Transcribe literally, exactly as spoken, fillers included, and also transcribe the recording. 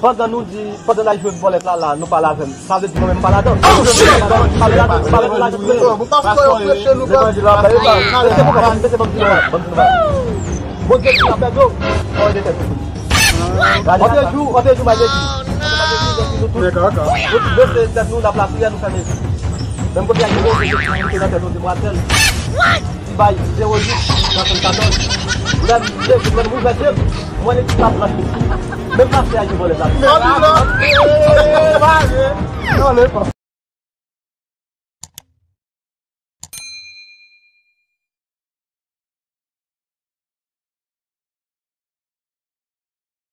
Pandan nou di, pandan n ap jwe bòlèt la, la, nou pale avè m. Sa vle di mwen menm m pa ladan. Oh, shit! M pa ladan, m pa ladan, m pa ladan. Bon, paske yo preche nou, ban m di nou, ban m di nou. Bondye di n ap pèdi w. Antre jou, antre jou, m a te di. Nou tout, nou tout bese tèt nou, n ap lapriyè, nou fèmen. Menm kote a gen yon sekirite nan tèt nou, demwazèl. Ti bay zewo uit nan sèt katòz. Lè m leve, lè m ouvè je m, m wè li ti pa blanch. Menm pastè a jwe vòlè sa.